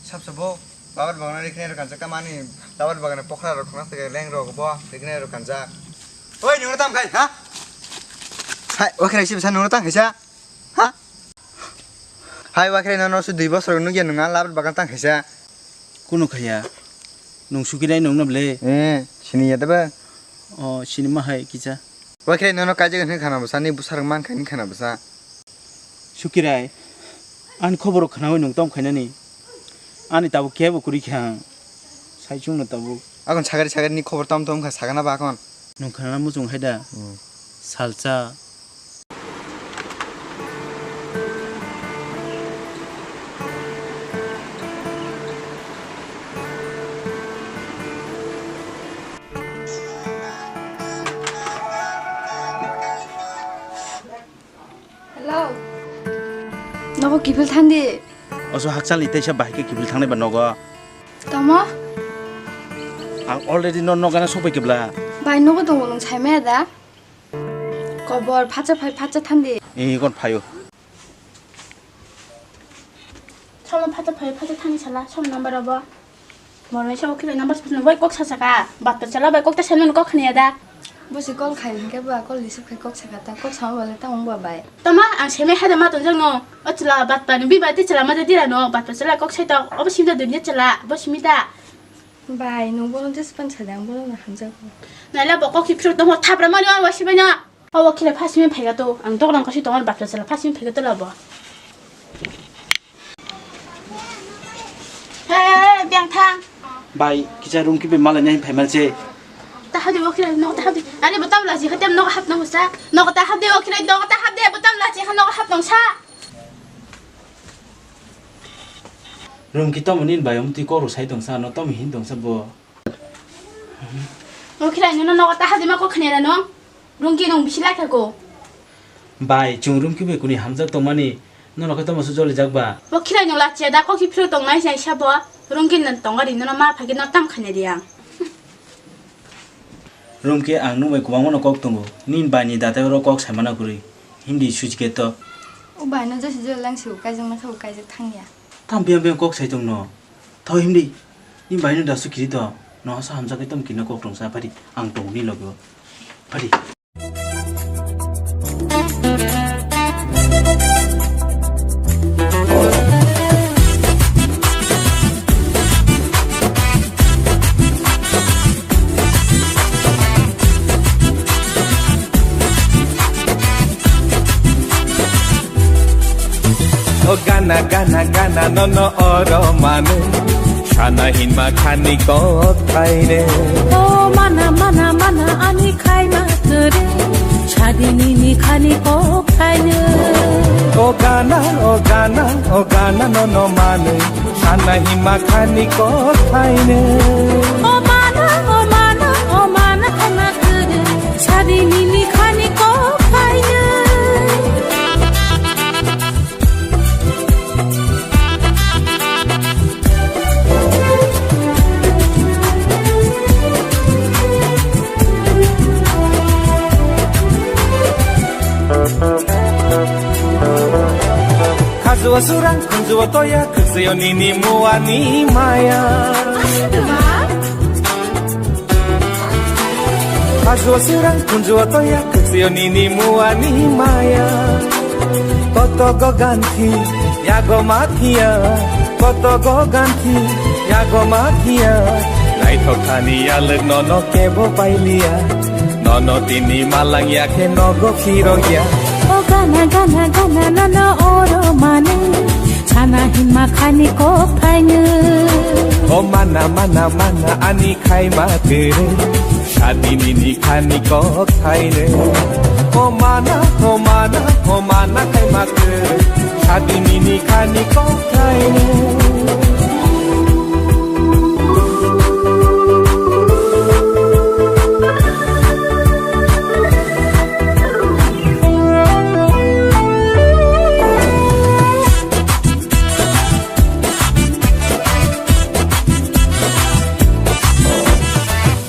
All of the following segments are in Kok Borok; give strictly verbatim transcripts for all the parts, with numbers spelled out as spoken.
Sab sabo, labar bagana riknai rok kanjak tamani, labar bagana pokra rok khna sege leng rok bo riknai rok kanjak. Oi, nungno tam khai, ha? Hai, wakrai si bwsa nungno tang khaisa. Ha? Hai, wakrai nono su dui bosor nungya nunga labar bagan tang khaisa. Kuno khaya. Nung sukirai nungno ble. Eh, sini ya daba. O, sini ma hai kisa. Wakrai nono kaijak hin khana bwsa, ni bwsarok man khaini khana bwsa. Sukirai, ani khobor khnawi nung tom khainani. Ani tabuk kebo kwrwi kha ang. Saichung no tabuk. Akon sagari sagari ni khobor tom tom kha sagana ba akon. Nung khana muchung hai da. Hmm. Salsa. Hello. Nogo kiphil thandi. Oso hakchalni teisa bahai khe kiphil thangnai ba nogo. Tamo? Ang already no nogana sokbai kebla. Bai nogo tongo nung saimaya da? Kobor phacha phai phacha thandi. E kon phayo. Somo phacha phai phacha thani sala som number obo. Moroi sobo khile number sipno bai kok sasaka. Bat pachala bai kok ta seno kok khaniya da. Bosi call khai hingke ba call receive khai kok saka ta kok sama bale ta ong ba bai. Tama ang seme hada ma tonjang no. O chila bat pa ni bi ba ti chila ma da dira no. Bat pachala kok sai ta obo sim da dunya chila. Bo simi da. Bai nung bono jespan sa dang bono na hamjak. Naila bo kok si phirok tongor thapra mani wan wasi bai na. Obo khile pha simi phaiga to. Ang dok rang kasi tongor bat pachala pha simi phaiga to labo. He, biang thang. Bai, kisa room kibe malai nai phai mal se. Ta hadi wakil no ta hadi. Ani botam la ji khatem no hap no sa. No ta hadi wakil no ta hadi botam la ji kha no hap no sa. Room ki tomo nin bai um ti koru sai tong sa no tomi hin tong sa bo. Wakil no no ta hadi ma ko khne ra no. Room ki nung bisi lai kha ko. Bai, chung room kibe kuni hamjak tongmani, nono khe tamo se jolijak ba? Bo khirai no lachiya da, kok si phiro tongmai sai sabo. Room ki nung tongari nono ma phagi no tam khane di ang. Room ki ang nung bai kwbangma no kok tongo. Nin bai ni datai oro kok sai mana kwrwi. Hindi switch gate to. O bai no josi jol lang si o kaijak ma khe o kaijak thangya. Tam biang biang kok sai tong no. Thau hindi. Ni bai no dasu kiri to. No sa hamjak khe tam kino kok tong sa phadi. Ang tong ni logo. Phadi. O gana, gana, gana, no, no, oro manu. Sana hinma khani kok thaine. O mana, mana, mana, ani khaima kwrwi. Sadi nini khani kok thaine. O gana, o gana, o gana, no, no, manu. Sana hinma khani kok thaine. O mana, o mana, o mana, khana kwrwi. Sadi nini khani kok thaine. Khajua surang khunjua toya khwsio nini muani maya. Khajua surang khunjua toya khwsio nini muani maya. Koto go ganthi yago mathia. Koto go ganthi yago mathia. Naithok thani yalwk nono kebo pailiya. Nono tini malang ya khe nogo phirok ya. O gana, gana, gana, nono oro manu. Sana hinma khani kok thaine. O mana, mana, mana, ani khaima kwrwi. Sadi nini khani kok thaine. O mana, o mana, o mana khaima kwrwi. Sadi nini khani kok thaine.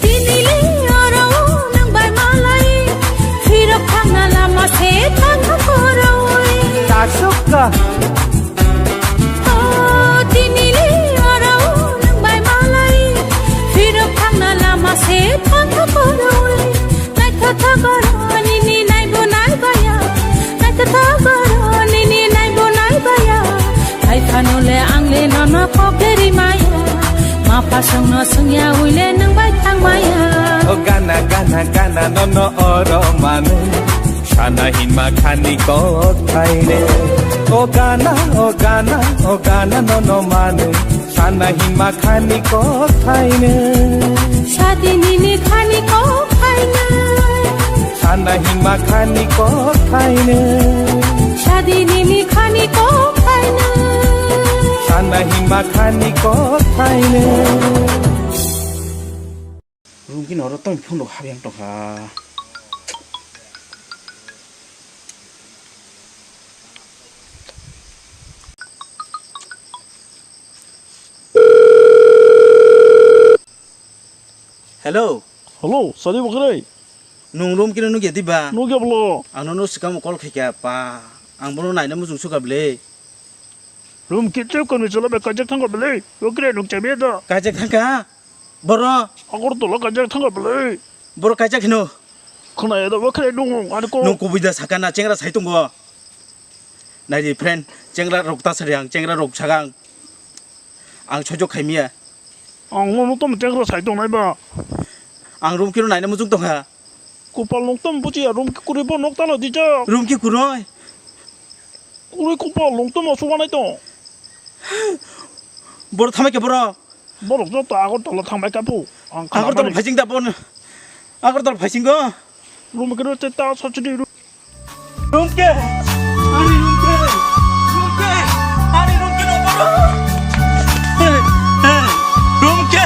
Tini le oro nang bai malai, phirok thangna lama se thangkha koroi. Tasukka. O tini le Songno songya uile nang bai thangmaya. O gana gana gana nono oro manu. Sana hinma khani kok thaine. O gana o gana o gana nono manu. Sana hinma khani kok thaine. Sadini ni khani kok thaine. Sana hinma khani kok thaine. Sadini ni khani kok thaine. Sana hinma khani kok thaine. Room kini oro tong phone rok habiyang tongkha. Hello. Hello, Sadi Bokrai. Nung room kino nukya diba? Nukya bolo. Ang nono sikamo call khaikha pa. Ang bono naina muchung sukha bwle. Room kichu kon micholo be kajak thangkha bwle. Bokrai nuk chabiya da. Kajak thangkha? Boro. Agartala kajak thangkha bwle. Boro kajak hino. Khwnaya da bokrai nung ani ko. Nung kubui da sakha na chengra sai tongo. Naidi friend, chengra rok ta sari ang, chengra rok sagang. Ang sojok khaimiya. Ang nono tamo chengra sai tongnai ba. Ang room kino naina muchung tongkha. Kopal noktam buchiya room ki kurui bo nok talo dijak. Room ki kurui? Kurui kopal noktam osuganai tong. Boro thamai khe boro. Borok joto Agartala thangbai kha bo. Ang Agartala khnamani. Phaising da bon. Agartala phaising go. Room khe rw te ta sachidi ru. Room khe. Ani room khe. Room khe. Ani room khe no boro. Hey, hey. Room khe.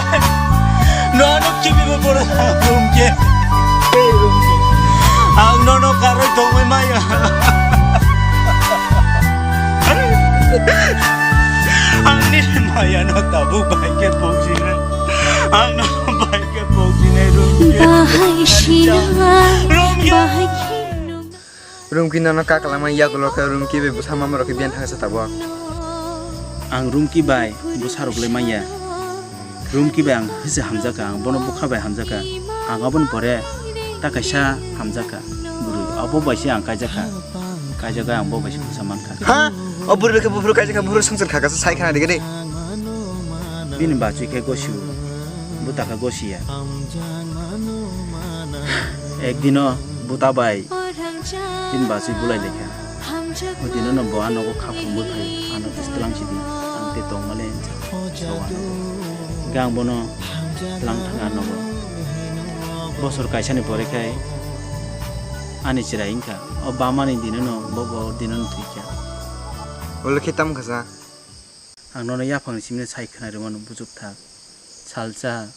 No, no, kibi bo boro. Room khe. Hey, room khe. Ang nono karwi tongwi maya. Ani maya no tabuk bai khe pokjinai. Ang nono bai khe pokjinai room khe. Bahai sinunga, bahai khinunga. Room khe nono kakalama yagulo khe room khe bai bwsa mama rok khe biyan thangsa tabuk. Ang room khe bai bwsa rok le manya. Room khe bai ang hwse hamjakha, ang bono bwkha bai hamjakha. Ang aboni pore ta kaisa hamjakha bwrwi, abo bai se ang kaijakha. Kaijakha ang bo bai se bwsa mankha. Ha? O bwrwi bai khe buphuru kaijakha, buphuru swngchar kha kasa sai khana dikhe de. Bini bachwi khe gosiu, buta khe gosiya. Ekdino buta bai bini bachwi bulai lekha. O dino no bo a nogo kha phungwi phai, ano tei tlang sidi, ang tei tongmale hinsa. Sawa. Hingke ang bono tlang thang a nogo. Bosor kaisani pore khai ani chwrai wngkha. O bamani dinono bo, bo dinono thwikha. Ulo khe tamo kha sa? Ang nono yaphangni simino sai khna rwmano buchuk thak. Salsa.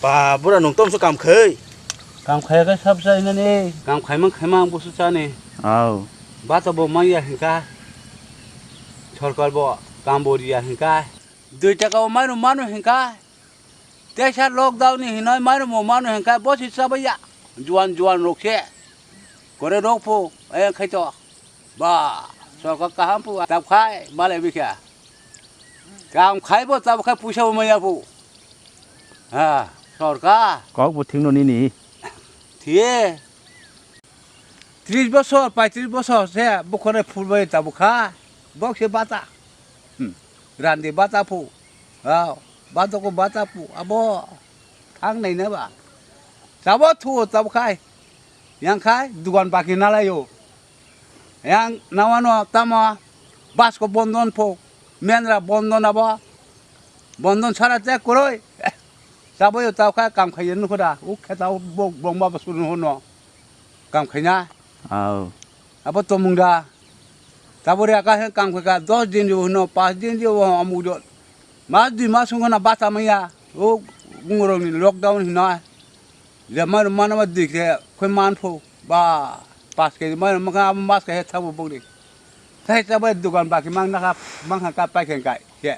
Ba, bura nwng tomso kam khai? Kam khaiya khe sab chai nani? Kam khaimang khaimang ang busu chani. Au. Bata bo manya hinka. Sorkar bo kam bo riya hinka. Dui taka bo maino mano hinka. Teisa lockdown ni hinoi maino mo mano hinka. Bosi chabaiya. Juan juan rok se. Kore rok pho. Ayang khaito. Ba, sorkar kaham phu tabkhai malai bikha. Kam khaibo tabkhai puisa bo maya phu. Ha, sorkar. Kok bo thikno nini. Thiye. Tris bosor, paitris bosor se bukhone phulbai tabukha. Bok se bata. Hmm. Randi bata phu. Ha, bata ko bata phu. Abo thang nai na ba. Tabo thu tabkhai. Yang khai dugan baki nalaio. Yang nawano tamo basko bondon pho, menra bondon abo, bondon sara te koroi. Tabuk yo tao kha kam khaina nukho da. O khe tao bo bongma bo suru no kam khaina. Au. Abo tomung da. Tabuk ya kha kam khaika dos din yo no, pas din yo amuk do. Mas dui mas wngkha na bata maya. O gungorok ni lockdown hino. Je mano mano ma dui khe khoi man pho. Ba pas khe mano ma kha mas khe thabu bogdi. Thai ta bai dukan baki mang na kha mang kha ka pai khe kai. Khe.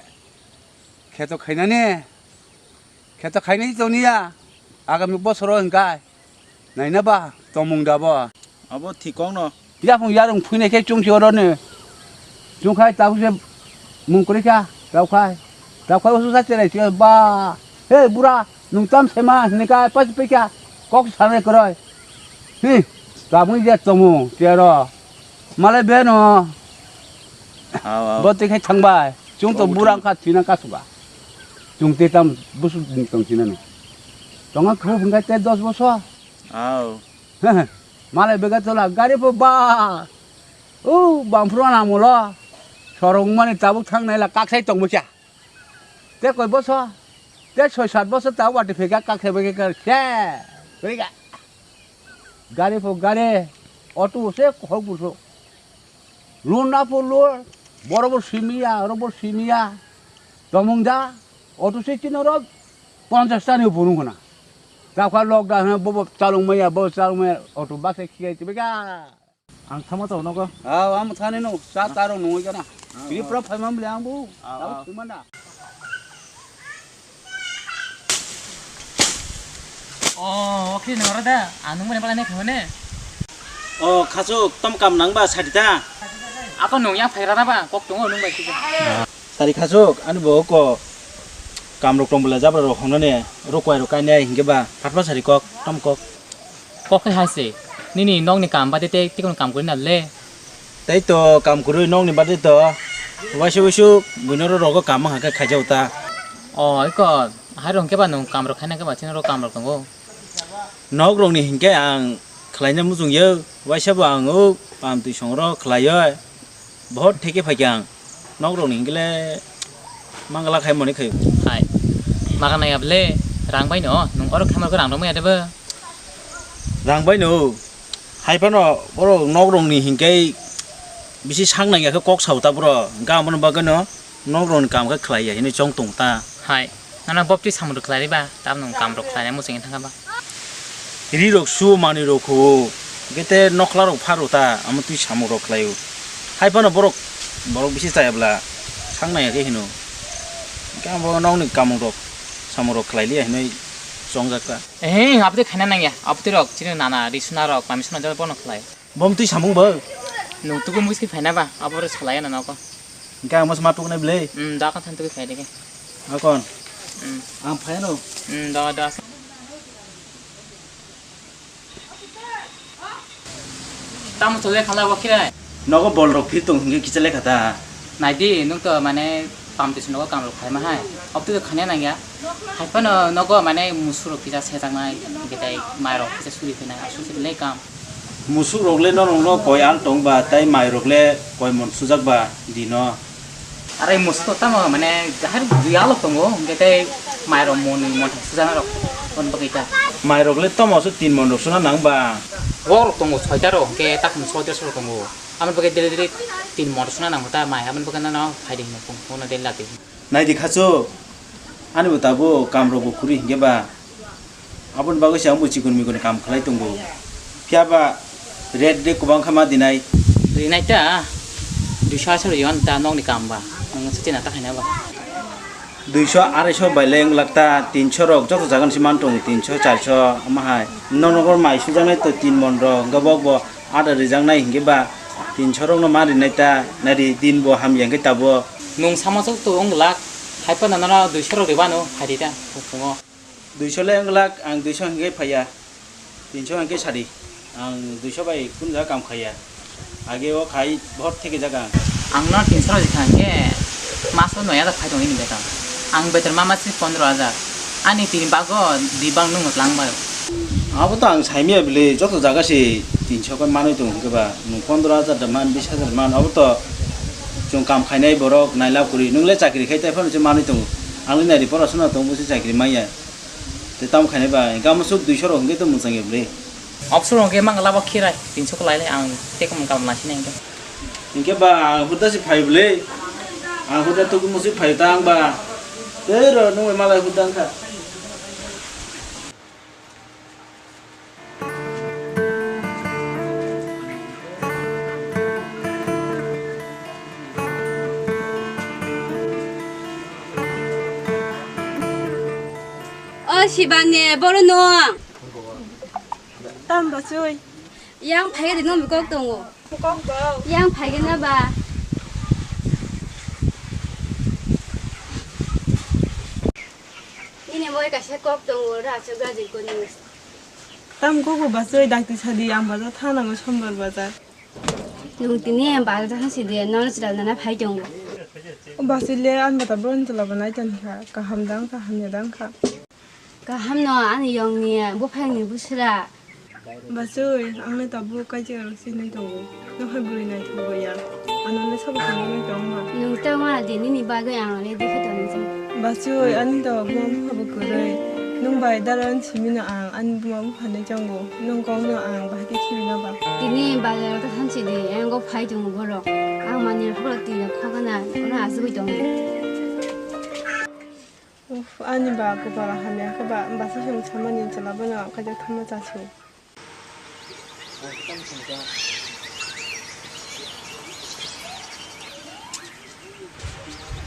Khe to khainani. Khe to khainai toniya. Agami bosoro hingkai. Naina ba tomung da bo. Abo thik kok no. Yapung yarung phuinai khe chungsi oro ni. Chungkhai tabuk se mung kwrwi kha. Taukhai. Taukhai usu sa cherai se ba. He bura nung tam sema hini kai pas pekha. Kok sanai kwrwi. Hi. Tabuk je tomung chero. Malai beno. Au, au. Bo twi khai thangbai. Chung to bura wngkha thwina kasuba. Chung te tam busu tong sinani. Tonga khu hingkai te dos bosor. Au. Malai bega tola gari pho ba. U bangphru na mulo. Sorong mani tabuk thang naila kaksai tong bwcha. Te koi bosor. Te soi sat bosor tabuk wati phega kaksai bega se. Bega. Gari pho gari. Auto se hok buso. Lun na pho lun. Boro bo simiya, oro bo simiya. Tomung da. Auto se chino ro. Ponchash tani burung khna. Takha lockdown ha bobo chalung maya, bobo chalung maya, auto bus e khiai tibe ga. Ang thama to nogo. Ah, am thani no, sa taro no gana. Bini pro phai mam le ang bu. Tau thumana. Oh, okay no da. Anung mane pala ne khone. Oh, khasu tom kam nang ba sarita. Ako nung yang phaira na ba, kok tongo nung bai kisa. Sari khasuk, ani bo ko kam rok tong bwla jabra rok hwnna ne, rok kwai rok kainai hinkhe ba, phatma sari kok, tom kok. Kok khe hai se, nini nok ni kam bade tei tei kono kam kwrwi na le? Tei to kam kwrwi nok ni bade to, waisa waisu buino rok rogo kam wngkha khe khaijao ta. O iko, hai rok hinkhe ba nwng kam rok khaina khe ba chini rok kam rok tongo. Nok rok ni hinkhe ang khlaina muchung yo, waisa bo ang o pam twi song rok khlai o. Bohot theke phaikha ang. Nok rok ni hingle mangala khai mani khai. Hai. Maga nai able rang bai no, nung oro khamar ko rang rok maya debo. Rang bai no. Hai phano borok nok rok ni hinkai bisi sak nang ya khe kok sao ta bro. Ga amoni bagwi no nok rok ni kam khe khlai ya hini chong tong ta. Hai. Nana bopti samung rok khlai ba, tam nung kam rok khlai mo sing thang ba. Ri rok su mani rok kho. Gete nokla rok pharo ta, amo twi samung rok khlai o. Hai phano borok, borok bisi chaya bla, sang nai khe hino. Hingke amo nokni kamung rok, samung rok khlai liya hinoi chongjak ta. Ehe, abte khaina nang ya, abte rok, chini nana, risuna rok, mamisuna jal bono khlai. Bom twi samung bo. Nung tuku muski phaina ba, aboro salai na noko. Hingke amo sma tuknai bwle. Hmm, da kan than tuku phai deke. Akon. Hmm. Ang phai no. Hmm, da, da. Tamo chole khala bo khirai. Nogo bol rok phir tong hingke kicha lekha ta. Naidi, nung to mane pam twi nogo kam rok khaima hai. Obtwi to khanya nangya. Hai phano nogo mane musuk rok kisa sejaknai, hingke tai mai rok kisa suri phinai, asuk suri le kam. Musuk rok le norok no koi al tong ba, tai mai rok le koi mon sujak ba dino. Are musto tamo mane jahar dui alok tongo, hingke tei mairok moni montham sujana rok, on bagwi ta. Mairok le tamo so tin mon rok suna nang ba? Wok rok tongo soita rok, hingke takni soita rok tongo. Amoni bagwi daily daily tin mon rok suna nang ta mai, amoni bagwi nano phaidi hino phone, phone daily lati. Naidi khachu, ani bo tabo kam rok bo kuri hingke ba. Aboni bagwi se ang bo chikon mikon kam khlai tongo. Phiya ba rate de kwbang kha ma dinai. Rinai ta duiso aswk riyo ta nokni kam ba. Ang se china ta khaina ba. Duiso araiso bai le wng lak ta, tinso rok joto jaga ni se man tongo, tinso charso omo hai. Nogo mai sujaknai to tin mon rok, hwnkhe bok bo ada rijaknai hinkhe ba tinso rok no ma rinai ta, nari din bo hamya hinkhe tabo. Nwng sama sok to wng lak, hai phano nono duiso rok ribano, phai di ta, phungo. Duiso le wng lak, ang duiso hinkhe phaiya, tinso hinkhe sadi, ang duiso bai kunu jaga kam khaiya, age o khai bohot theke jaga ang. Ang no tinso rok rikha hinkhe maso noi hajar phai tongni beton, ang beton ma masi pondro hajar, ani tini bago di bang nung tlang bai. Abo to ang saimaya bile, joto jaga se tinso khe manwi tongo hinkhe ba, nwng pondro hajar da man, bis hajar man, abo to chwng kam khainai borok nailab kwrwi, nwng le chakri khai tai phano se manwi tongo, ang le nai ri porasona tongo, bo se chakri manya. Tam khainai ba, hingke amo suk duiso rok hingke to mwchang ya bwle. Option rok hingke mang labo khirai, tinso ko lailai ang tei kaman kaman nasi nai hingke. Hingke ba, ang huda si phai bwle. Ang huda tuku musi phai ta ang ba. Tei ro, nung bai malai huda wngkha. O Sibani, boro no. Tam bachoi. Yang phai de no kok tongo. Kok bo. Yang phai na ba. Nini moi kaisa kok tongo, ra chok gajik ko ni. Tam kok bo bachoi, dakti sadi, ang bajar thana nango Sombar bajar. Nung tini bazar thang si de, nono chwla nana phai tongo. O bachoi le, ani bata bron chwla bo nai tong kha, kaham dang kha, hamya dang kha. Kaham no, ani yong ni, buphang ni busra. Bachoi, ang le tabuk kaisa rok sinai tongo. Nung hai bwrwi naithok bo ya. Ano le sabo tongwi tong ma. Nung tamo di nini bagwi ang ready khe tongo. Bachoi, ani to buma bupha bo kwrwi. Nung bai dalan simi no ang ani buma bupha nai tongo. Nung kok no ang bahai khe simi no ba. Tini bazar ta thansi di, ang go phai tongo borok. Ang mani rok twi no khagana, kono asugwi tongo. Uf, ani ba kwpala hamya khe ba, bachoi se samani chwla bono kaijak thamma chasu.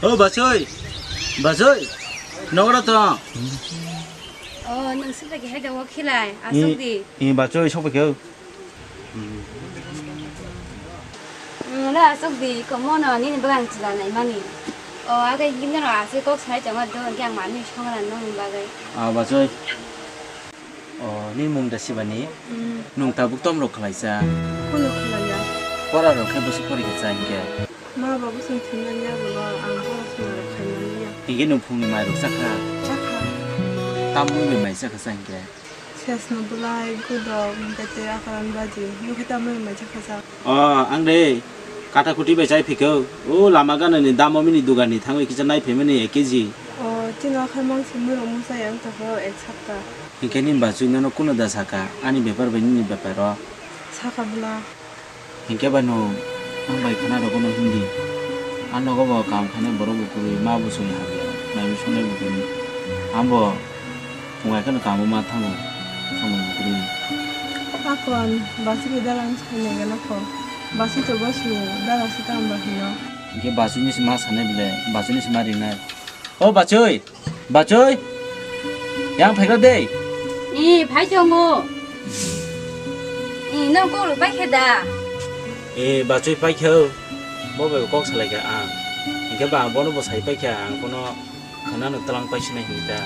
O bachoi, bachoi, nogora to. O, nung sibra khe haida o khilai, asuk di. I bachoi sokphaikhe. Wngla aswk di, komono nini bwkang chwla naimani. O, age himno aswk kok sai tongo do, hwnkhe ang manwi songwrang nokni bagwi. Ah, bachoi. O, nini mung da Sibani? Hmm. Nung tabuk tom rok khlaisa? Kuno khlaiya. Pora rok khe bwswk pori khe cha hinkhe? Ma babu song thumnani yago ang pora song rok khaimani ya. Hinkhe nung phungni mai rok chakha? Chakha. Tamni bai mai chakha cha hinkhe? Sesno bwlai, gudok, hinkhe tei akaran baji, nukhe tamni mai chakha sa. O, ang de kata kuti bai chai phikho. O, lama ganani damo mini dugan ni thangwi kisa nai phaimani ek kg. O, chini akhar mang se murok musa yang tokho ek sapta. Hinkhe nini bachwi nono kuno da saka, ani bepar bai nini bepar o? Saka bwla. Hinkhe ba nwng ang bai khna rwgwno himdi. A nogo bo kam khanai borok bo kwrwi, ma bwswkni hamya, naimwi swngnai bo kwrwi. Ang bo phungai kheno kamo ma thango, samung bo kwrwi. Akon, bachwi dalan sainai gana kho. Bachwi to bachwi, dala se tamo ba hino. Hinkhe bachwini se ma sanai bwle, bachwini se ma rinai. O bachwi! Bachoi, yang phaikha de? Ee, phai tongo. Ee, nang kok rok pai khe da? Ee, bachoi pai khe o. Bo bai kok salai kha ang. Hinkhe ba ang bono bo sai pai kha, ang bono khwnano twlang pai sinai hinwi da.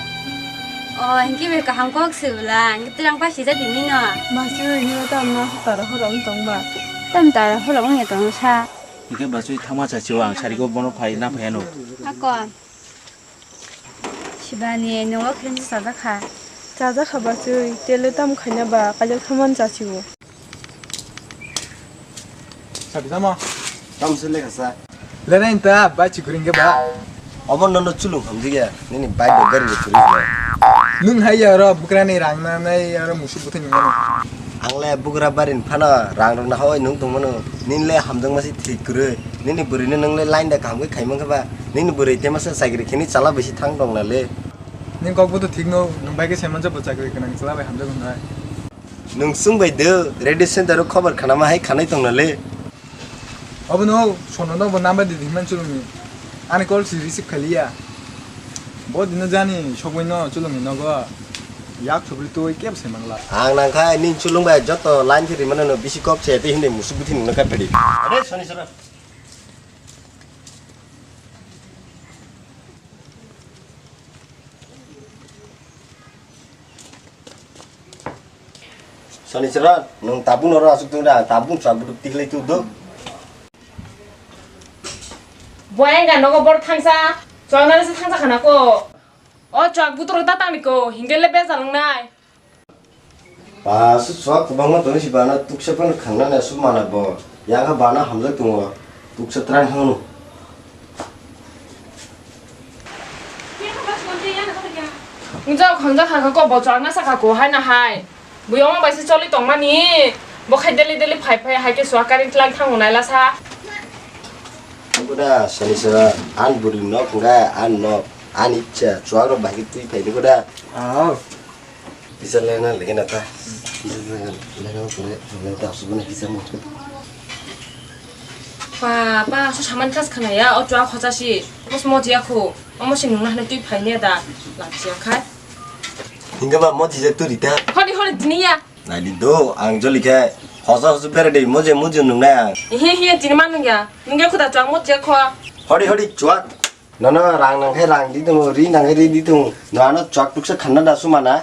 O, hinkhe bai kaham kok se bwla, hinkhe twlang pai sijak tini no. Bachoi, nini tamo tara horo wng tong ba? Tam tara horo wng ya tong sa. Hinkhe bachoi thangma chachi o, ang sari go bono phai na phai ano. Akon. Sibani, nwng o khe chajak kha. Chajak kha bachwi, tele tamo khaina ba, kaijak thamani chasi o. Sabi tamo? Tamo se lekha sa. Lere inta, bai chikuri inge ba. Obo nono chulung hamjikya, nini bai bo gari bo churi ba. Nwng hai ya oro bukrani rang na nai oro musuk bwthai nungmano. Ang le bugra barin phano rang rok nahoi nung tongmano. Nini le hamjakma se thik kwrwi. Nini bwrwi no nung le line da kaham khe khai mankha ba. Nini bwrwi tei masa chakri khini chala bai se thang tong na le. Nini kok bo to thik no, nung bai khe sai manjak bo chakri gwnang chala bai hamjak wngnai. Nung chwng bai de radio center o khobor khanama hai khanai tong na le. Obono sono no bo number di di himani chulungni. Ani call si receive khailiya. Bo dino jani sogwi no chulungni nogo yak thubri twi kebo se mangla. Ang nangkha nini chulung bai joto line khe rimano no bisi kok se tei hwnwi musuk bwthai nungna kha pedi. Are soni sora. Sonichara, nwng tabuk noro aswk tong da, tabuk chwla buduk tikhlai tu do. Boyang ga nogo bor thangsa, chwla nani se thangsa khana ko. O chwla butur ta tangni ko, hingle le bejal wngnai. Ba, su chwla kwbangma tongwi si bana tuksa phano khangnani aswk mana bo. Yang kha bana hamjak tongo, tuksa tran hano. Wngja khongjak kha kho bo chwang na saka ko hai na hai. Bui omo bai se choli tongmani. Bo khai daily daily phai phai hai khe suwa current lang thango naila sa. Kuda sani sa an buri nok nga an nok an icha chwang rok bai twi phai ni kuda. Ah. Bisa lena lagi nata. Bisa lena lena kore lena ta subu na bisa mo. Pa pa so saman khas khana ya o chwang khocha si. Mos mo jiya kho. Omo si nungna hne twi phai ne da. Lap siya khai. Hingga ba mo jijak tu rita. Hori hori tini ya. Nai di do ang joli khe. Hosa hosu bere de mo je mo je nung na. He he tini ma nung ya. Nung ya khuda chang mo je kho. Hori hori chuak. Nono rang nang khe rang di tung, ri nang khe ri di tung. No ano chuak tuk se khanna da suma na.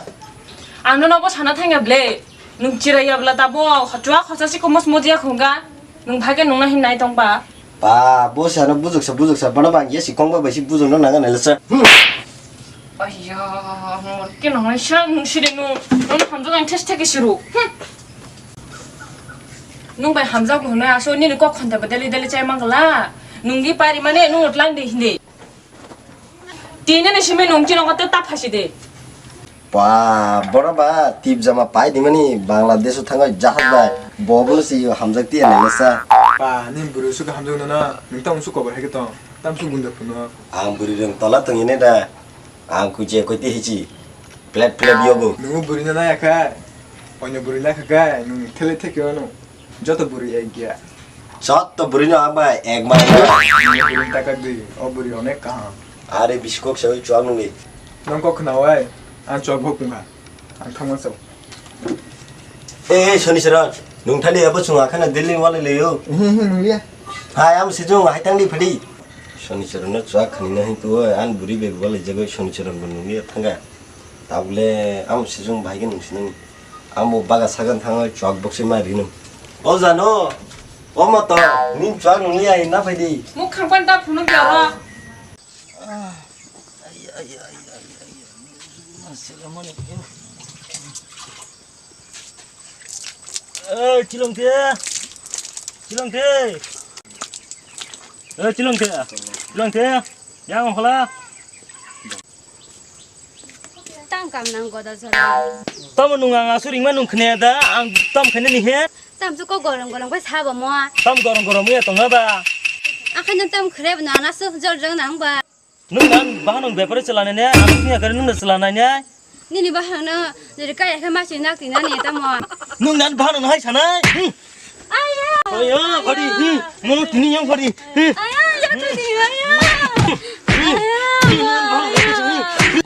Ang no bo sana thang ya ble. Nung chira ya bla ta bo chuak hosa si ko mos mo je khunga. Nung bhage nung na hin nai tong ba. Ba, bo se ano bujuksa, bujuksa, bono bang ye si kong ba bai si bujukno nang nai lasa. Hmm. Aiya, mor ke nang nai sa nung siri nung, nung hamjak ang thes theke siru. Hmm. Nung bai hamjak bo hwnwi aso nini kok khonta ba deli deli chai mangla. Nung di pari mane nung utlang di hindi. Tini ni simi nung chino kote ta phasi de. Ba, bora ba, tip jama pai di mani Bangladesh o thangai jahaj bai. Bo bono si hamjak tiya nai sa. Ba, ni buru su ka hamjak no na, nung ta unsuk kobar hai ke tong, tam su gunda phuno. Ang buri reng tola tong ine da. Ang kuche koi ti hichi. Plet plet yogo. Nung buri na na ya kha. Onyo buri na kha kai, nung thele theke ono. Joto buri ek gya. Joto buri no ang bai ek ma. Buri taka di, o buri onek kaham. Are biskok se oi chuak nungwi. Nong kok khna wai, ang chuak bo kungha. Ang thangma sao. Eh, eh, Soni Saran, nung thali abo chunga khana Delhi wale leyo. He, he, nungya. Hai, am sijung hai tangdi phadi. Soni Saran no chuak khani na hin tu, an buri beg wale jago Soni Saran bo nungya thanga. Tabule am sijung bai ke nung sinung. Amo baga sagan thango chuak boksi ma rino. O jano, o ma to, nin chuak nung ya na phai di. Muk khang pan ta phunu biaro. Eh, chilong te. Chilong te. Eh, chilong te. Chilong te. Yang hola. Tang kam nang goda jora. Tamo nung ang asu ringma nung khne da ang tam khne ni he. Tam su ko gorong gorong bai sabo mo. Tam gorong gorong ya tong ba. Akhai nang tam khre na na su jor jor nang ba. Nung nan bahanong bepare chalane ne ang sing akare nung na chalane ne. Nini bahanong no niri kaya khe masi nak tina ne tamo. Nung nan bahanong hai sanai. Hmm. Aya. Aya, khadi. Hmm. Mono tini yang khadi. Hmm. Aya, ya tini aya. Aya.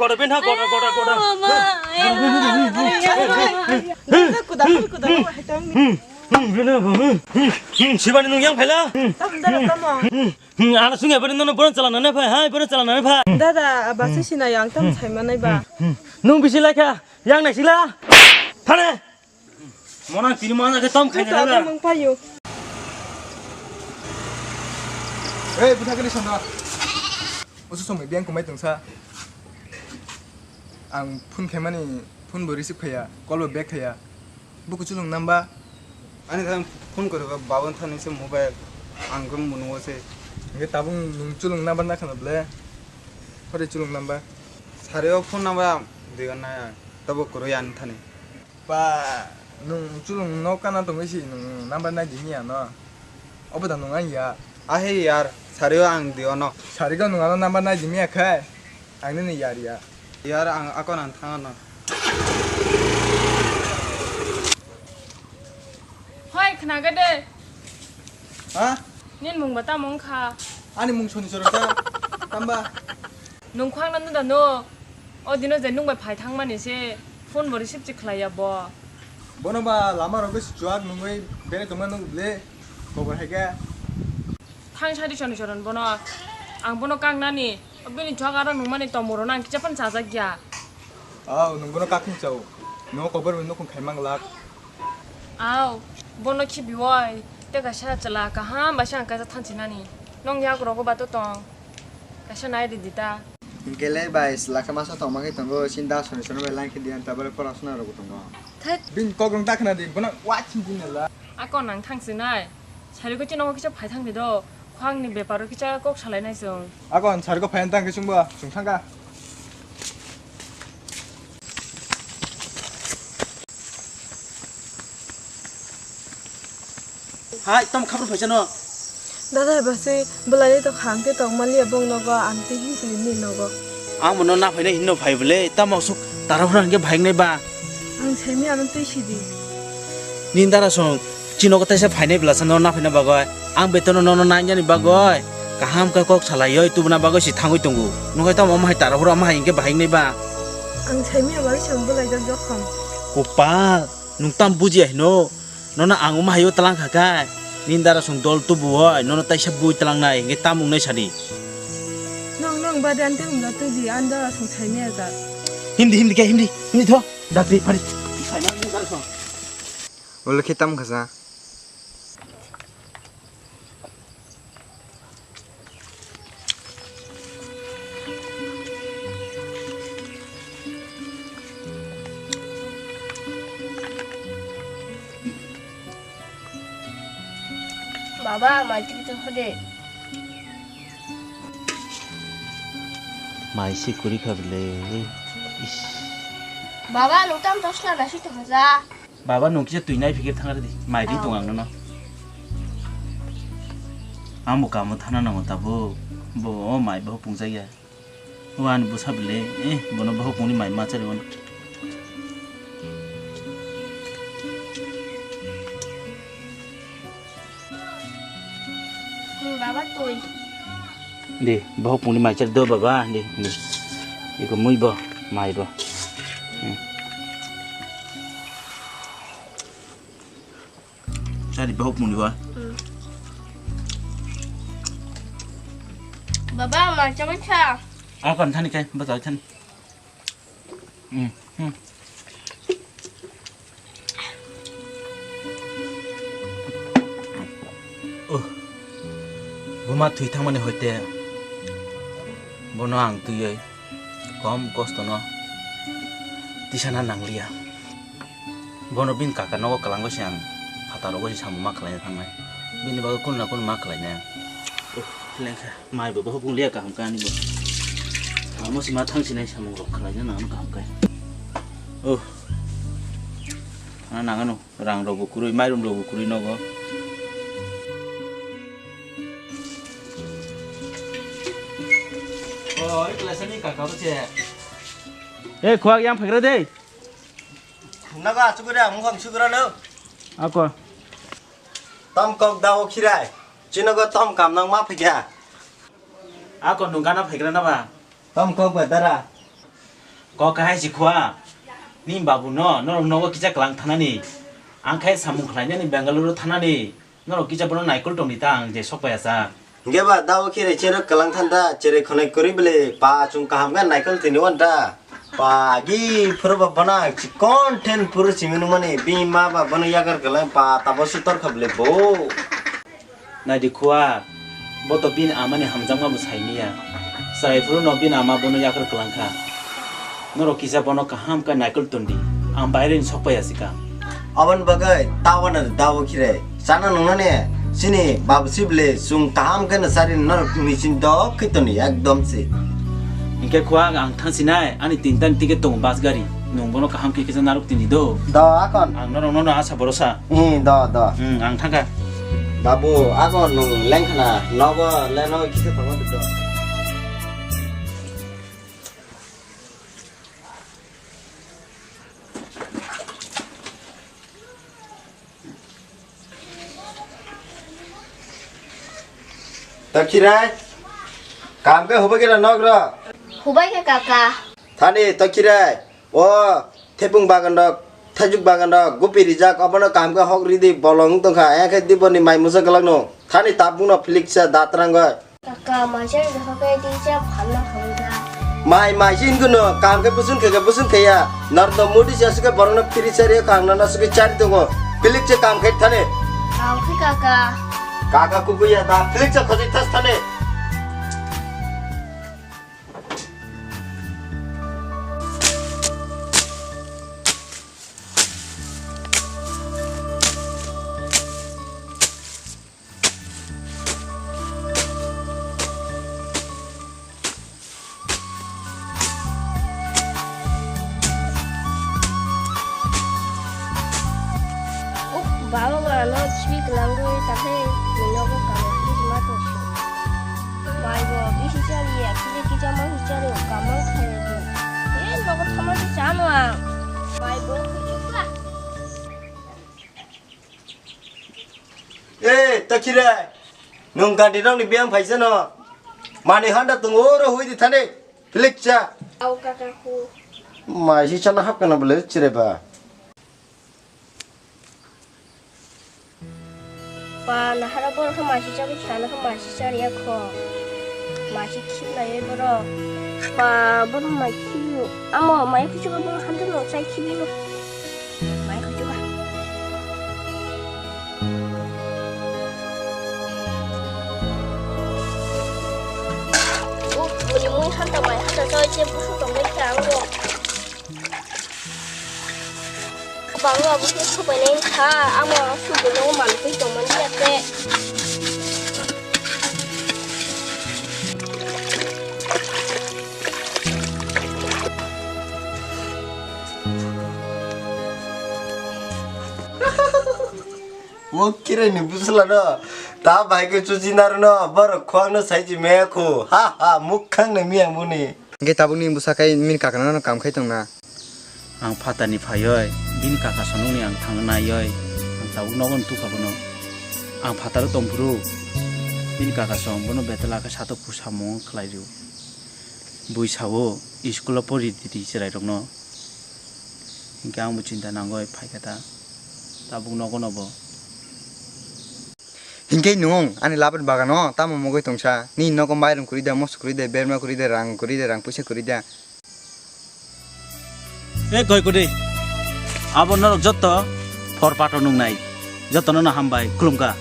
Goda ben ha, goda, goda, goda. Mama, aya. Kuda, kuda, kuda, hai tang ni. Hmm. Hmm. Sibani nung yang phaila. Tam dara tamo. Hmm, ano sungya bari nono bono chalana nai phai, hai, bono chalana nai phai. Dada, basi sinai ang tam sai manai ba. Hmm, nung bisi laikha, yang nai sila. Thane. Mona tini mana ke tam khai na. Mung payo. Ei, butha kali sanda. Usu somoi biang kumai tungsa. Ang phone khaimani, phone bo receive khaya, call bo back khaya. Bo kuchulung namba? Ani thang phone kore ba, babon thani se mobile, ang khe munugo se. Hingke tabung nung chulung namba na khana ble? Hore chulung namba? Sari o phone namba diga na ya, tabo koro ya ani thani. Ba, nung chulung no kana tongwi si nung namba nai di miya no? Obo da nung ang ya? Ahe yar, sari o ang di ono. Sari go nung ano namba nai di miya khai? Ang nini yar ya. Yar ang akon ang thang ano. Hoi, khnaga de. Ha? Nin mung ba tamo wngkha? Ani mung Soni Choro ta. Tamba? Nung khwang na nuda no. O dino je nung bai phai thang mani se phone bo receive se khlai ya bo. Bono ba lama rok se chuak nungwi bere tongma nung ble. Kobor hai khe. Thang sadi Soni Choro bono. Ang bono kang nani. Bini chuak aro nung mani tomoro nang kisa phan chajak ya. Aw, nung bono kakung chao. No kobor bai nukung khai mang lak. Aw, bono khibi wai. Te kaisa chwla kaham bai sa ang kaisa thanchi nani. Nong yak rogo ba to tong. Kaisa nai ridi ta. Hingke le bai chwla khe masa tongma khe tongo, sin da Soni Choro bai line khe diyan ta bale pora suna rogo tongo. Thai. Bin kok rong ta khna di, bono wa chin din la. Ako nang thang sinai. Sari ko chino kisa phai thang di do. Khwang ni beparo kisa kok salai nai chwng. Ako sari ko phai thang khe chwng bo, chwng thang ka. Hai, tamo khabar phaisa no? Dada, hai basi belai to khang ke tong mali abong nogo, amti hin twi ni nogo. Ang mono na phaina hinno phai bole, tamo sok tara phra hingke phai nai ba. Ang semi ano twi sidi. Nin dara song, chino ko taisa phainai bela sa no na phaina bagoi. Ang betono nono nai yani bagoi. Kaham ka kok salai oi tubuna bagoi si thangoi tongo. Nokai tamo ma hai tara phra ma hai hingke bahai nai ba. Ang semi abari song belai jak jokhom. Kopal, nung tam buji ai no. Nono ang omo haio tlang kha kha. Nini dara song dol tubu oi, nono taisa bui tlang nai, hingke tam wngnai sadi. Nong, nong, bade ante wngja tuji, ang dara song saimaya ja. Himdi, himdi khe, himdi, himdi tho. Dakri, phari. Saimaya nini dara song. Ulo khe tam kha sa. Baba, mai twi tong kho de. Mai se kwrwi kha bwle. Is. Baba, nwng tam tosh na nasi tong kha ja. Baba, nwng kisa twi nai phikir thang di. Mai di tong ang nono. Ang bo kamo thana nango tabuk. Bo o mai bo pungjak ya. O ani bwsa bwle, eh, bono bohok mungni mai ma chari bono. Hmm, baba twi. Di, bohok mungni mai chari do baba, di, di. Iko mui bo, mai bo. Hmm. Sari bahuk muni ba. Hmm. Baba, ma chama cha. Ang kan thani kai, ba thani. Hmm. Hmm. Uh. Buma thui thangmani hoite. Bono ang twiwi. Kom kostono tisana nangliya. Bono bini kaka nogo kwlangwi se ang phataro gwi se samung ma khlaina thangnai. Bini bagwi kunu na kunu ma khlainai ang. Oh, lengkha. Mai bo bohok wng liya kaham khe ani bo. Amo se ma thang sinai samung rok khlaina nang kaham khe. Oh. Thana nang ano. Rang rok bo kwrwi, mairum rok bo kwrwi nogo. Oh, i klaisa ni kaka bo se. Eh, khuak yang phaikra de. Naga chukura, mukam chukura lo. Ako. Tam kok dao khirai. Chinogo tam kam nang ma phikya. Ako nung gana phaikra na ba? Tam kok ba dara. Kok kahai si khua. Ni babu no, norok nogo kisa klang thanani. Ang khai samung khlainani Bengaluru thanani. Norok kisa bono naikol tongdi ta ang je sok paiya sa. Hingke ba dao khe re cherok kalang than da, chere khonai kwrwi bele pa chung kaham khe naikol tini wan da. Pa gi phuru ba bono chikon then phuru simi nung mani bini ma ba bono yagar kalang pa tabo sutor kha bele bo. Naidi khua, bo to bini amani hamjakma bo sai miya. Chwrai phuru no bini ama bono yagar kalang kha. Norok kisa bono kaham khe naikol tondi. Ang baire ni sok paiya sika. Aboni bagwi tabana dabo khire. Chana nungnani chini babu sibile chwng kaham khe no chari norok ni chini dok khe toni ekdom se. Hinkhe khua ang thang sinai ani tinta ni ticket tongo bus gari. Nwng bono kaham khe kisa narwk tini do. Do akon. Ang norok no asa borosa. Hmm, do, do. Hmm, ang thangkha. Babu, akon nwng lengkhana nogo leno kisa tongo do. Takhirai, kam khe hubai khe nok ro? Hubai khe kaka. Thani takhirai, o thepung bagan rok, thaijuk bagan rok, gupi rijak, obono kam khe hok ridi bolong tongkha, engkhe diboni mai musa galak no. Thani tabung no philik sa datrang goi. Kaka, maisari dohor khe tisa phalna hamjak. Mai, mai, sin kuno, kam khe busun khe, khe busun khe ya. Nar to mudi se asuk khe borok no phiri chari kha, ang nana asuk khe chari tongo. Philik che kam khe thani. Kam khe kaka. Kaka kuku ya da, philik che khosik thas thani. Uk, baba, mano sweet langwi tak Chariya, kiri kiri ma chari, kamang khayo. Eh, nogo thama se chano ang. Mai bo khujuk ka. Eh, ta kire. Nung gandi rong ni biang phaisa no. Mani handa tung oro hui di thani. Pilik cha. Au kaka hu. Mai si chana hap kana bole chire ba. Pa, nahara borok khe masi chagwi sana khe masi chariya kho. Masi khiblaiwi borok. Pa, borok mai khibio. Amo mai khuchugo borok hamjak no chai khibino. Mai khuchugo. Uk, buni mui hanta mai hanta chai che busu tongwi khe ango. Bangla bo khe sopainai wngkha, amo ang subo no manpui tongmani ya khe. O kirai ni busla no, ta bai khe chuchi nar no, borok khwang no sai ji me khu, ha ha, mukhang ni miyang buni. Hingke tabukni bwsa khe bini kakano no kam khai tongna. Ang phatarni phaioi, bini kaka sonokni ang thangna naioi, ang tabuk nogo tukha bono. Ang phataro tongphuru, bini kaka song bono betala khe satok pusamung khlai rw. Bui sao, school o pori di chwrairokno. Hingke ang bo chinta nangoi phaikha ta, tabuk nogo no bo. Hinkhe nwng ani lapen bagano tamo mugwi tongsa? Nini nogo mairum kwrwi da, moso kwrwi da, berma kwrwi da, rang kwrwi da, rang puisa kwrwi da? E koi kwrwi, abo norok jotto phor pato nungnai, jottono no hambai khulumkha.